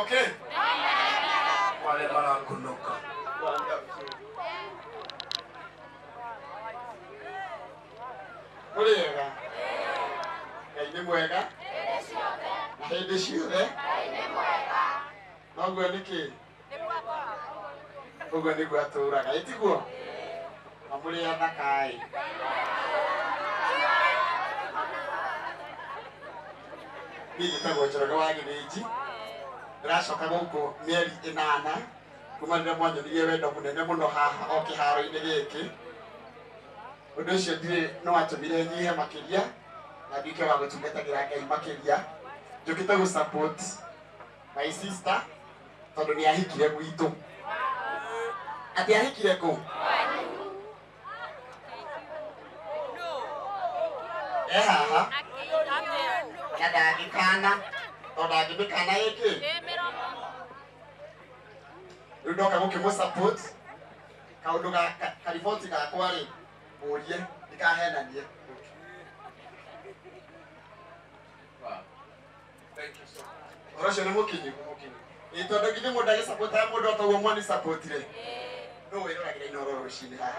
Okay? Wale marakunuka. Mũrĩega? Ngai nĩ mwega na hĩndĩ ciothe. Noguo nĩkĩ? Ũguo nĩguo atũraga, ĩtiguo? Na mũrĩ athaka-ĩ. Niĩ njĩtagwo Njoroge wa Gĩthĩnji. Ndĩracoka gũkũ mĩeri 8 kuma rĩrĩa mwanyonirie wendo mũnene mũno haha o kĩharo-inĩ gĩkĩ. Ũndũ ũcio ndirĩ nĩ watũmire nyihe makĩria na nduĩke wa gũtungatagĩra Ngai makĩria. Njũkĩte gũ support my sister tondũ nĩ ahikire gwitũ. Atĩ ahikire kũ? E haha na ndangĩkana tondũ ndangĩmĩkana ĩkĩ. Rĩu ndoka gũkĩmũ support kaũndũ ga kariboti gakwa rĩ mũrie ndikahenanie. Thank you so much. Ũhoro ũcio nĩ mũkinyu. Ĩ tondũ githĩ mũndũ agĩcapotaga mũndũ o taguo mwani sapotire. Nũ wĩroragĩra Inooro rũcinĩ haha?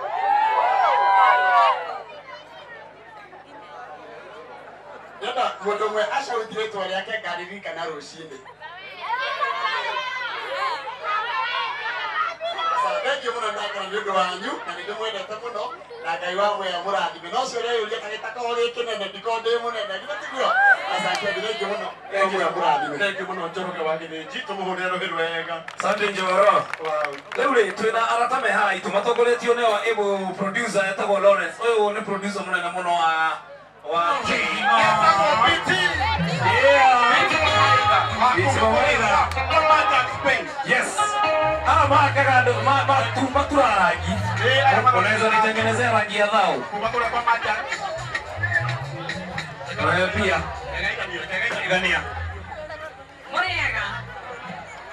Ndĩrenda mũndũ ũmwe acauti rĩtwa rĩake ngaririkana rũcinĩ. Thank you mũno ndakena nĩ ũndũ wanyu na nĩ ndĩmwendete mũno na Ngai wa muoyo amũrathime. No ũcio ũreyũria kagĩtakorwo gĩ kĩnene ndikorwo ndĩ mũnene githĩ tiguo? Asante, thank you mũno. Ngai wa muoyo amũrathime. Thank you mũno Njoroge wa Gĩthĩnji, tũmũhũrĩre rũhĩ rwega. Asante Njoro. Wow. Rĩu rĩ twĩna arata me haha aitũ matongoretio nĩ ĩbũ producer etagwo Lawrence. Ũyũ nĩ producer mũnene mũno wa Etagwo Biti. Yeah. Biti wa Biti wa Maitha. Yes. Haha mahakaga andũ maturaga rangi. Unaweza nitengenezea rangi ya thao. Kuma kũrĩa kwa Majak. Wewe pia. Igania. Mũrĩega.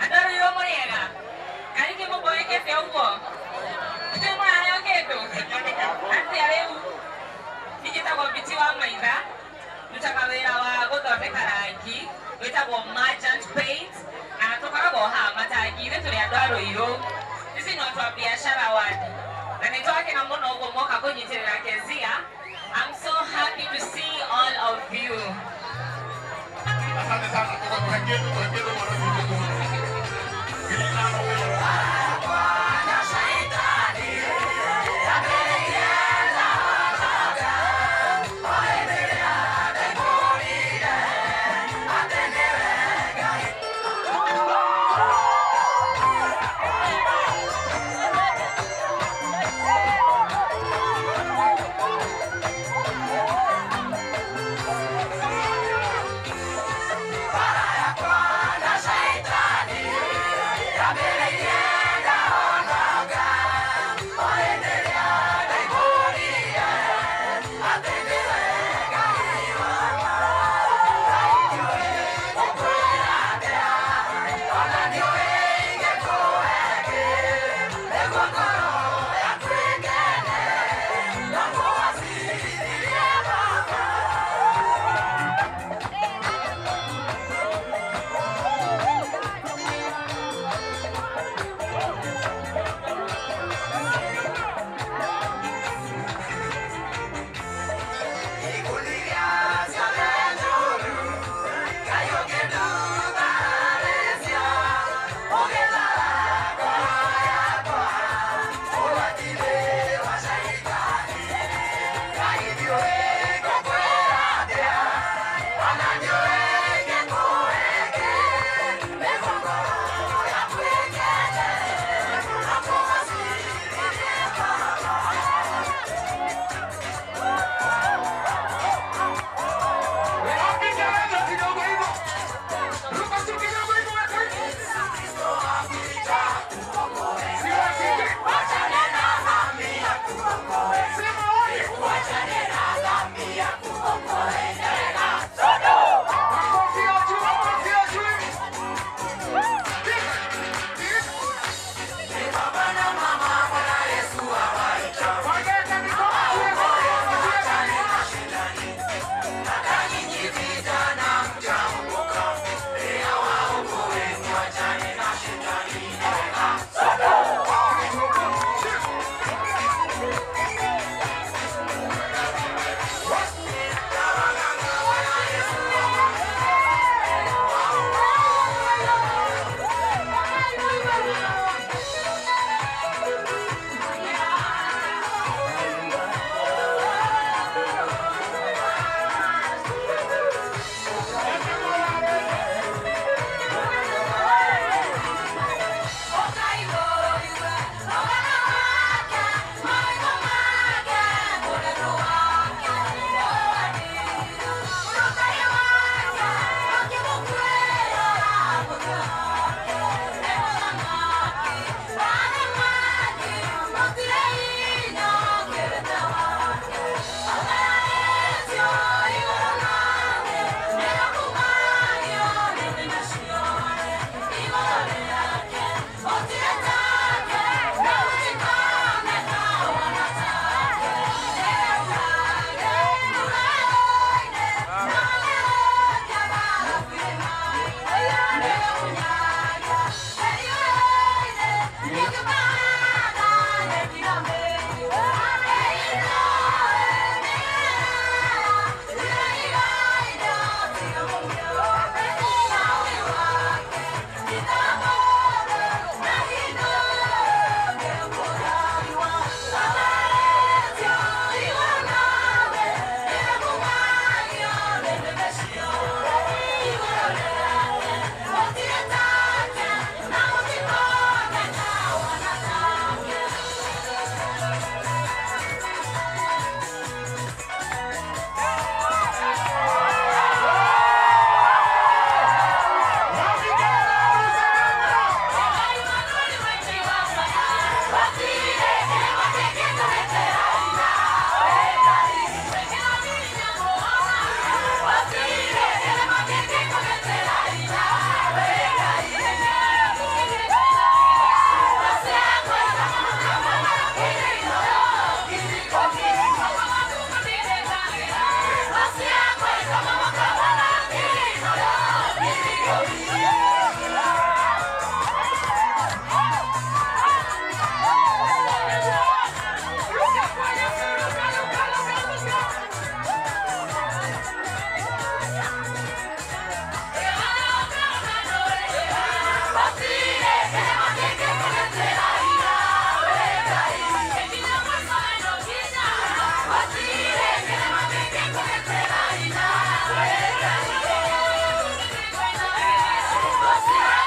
Andũ a Ruiru mũrĩega. Kaingĩ mũmboekete ũguo. Nĩ mũraheo kĩndũ? Atĩa rĩu? Niĩ njĩtagwo Biti wa Maitha. Ndutaga wĩra wa gũthondeka rangi wĩtagwo Merchant Paint na tũkoragwo haha matangi-inĩ tũrĩ andũ a Ruiru. Ici no twa biashara ward na nĩ twakena mũno ũguo mwoka kũnyitĩrĩra Kezia. I'm so happy to see all of you. Asante sana. Tũhe kĩndũ, tũhe kĩndũ mwana witũ. Para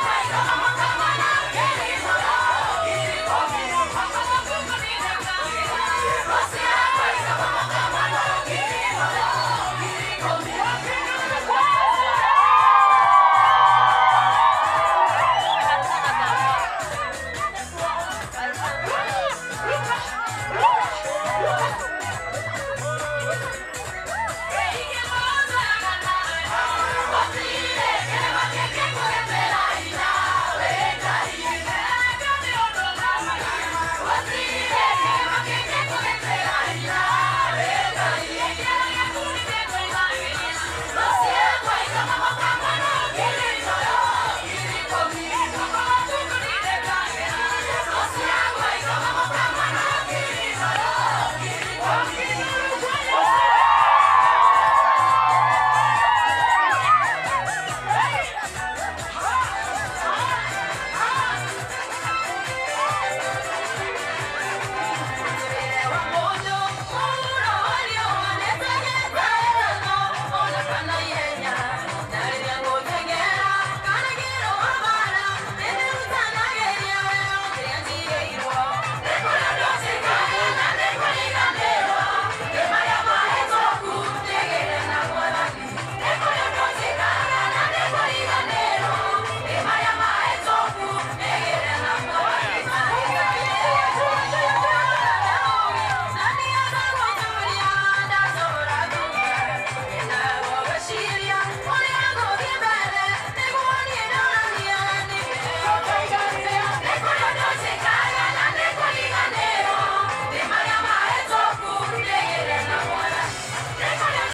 Come on.